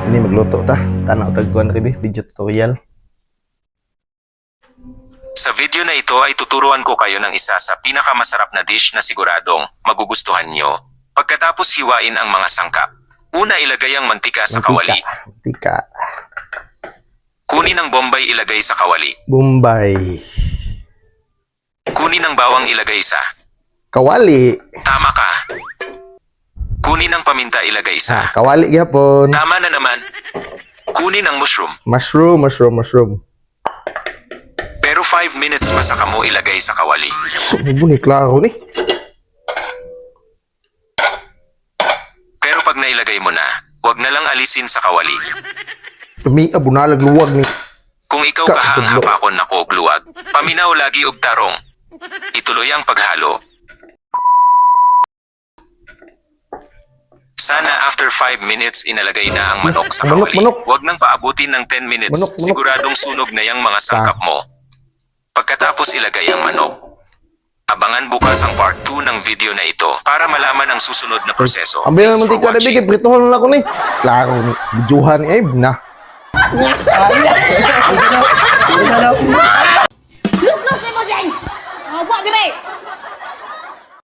Ini magluto ta. Tanaw tag kuan rin video tutorial. Sa video na ito ay tuturuan ko kayo ng isa sa pinakamasarap na dish na siguradong magugustuhan nyo. Pagkatapos hiwain ang mga sangkap. Una, ilagay ang mantika sa kawali. Mantika. Kunin ang Bombay, ilagay sa kawali. Bombay. Kunin ang bawang, ilagay sa. Kawali. Tama ka. Kunin ang paminta, ilagay sa. Ah, kawali gyapon. Tama na naman. Kunin ang mushroom. Mushroom, mushroom, mushroom. Pero 5 minutes pa sa kamo ilagay sa kawali. Mubo ni klaro ni. Pero pag nailagay mo na, wag na lang alisin sa kawali. Tumi abunalag luwag ni. Kung ikaw kahang hapakon nako og luwag, paminaw lagi og tarong. Ituloy ang paghalo. Sana after 5 minutes inalagay na ang manok sa Manok, kawali. manok. Huwag nang paabutin ng 10 minutes. Manok, manok. Siguradong sunog na yang mga sangkap mo. Pagkatapos ilagay ang manok. Abangan bukas ang part 2 ng video na ito para malaman ang susunod na proseso. Ang bilang Thanks for mantika na watching. bigay, pritohon na lang ko ni. Klaro ni. Bidyuhan ni Abe na. Ay,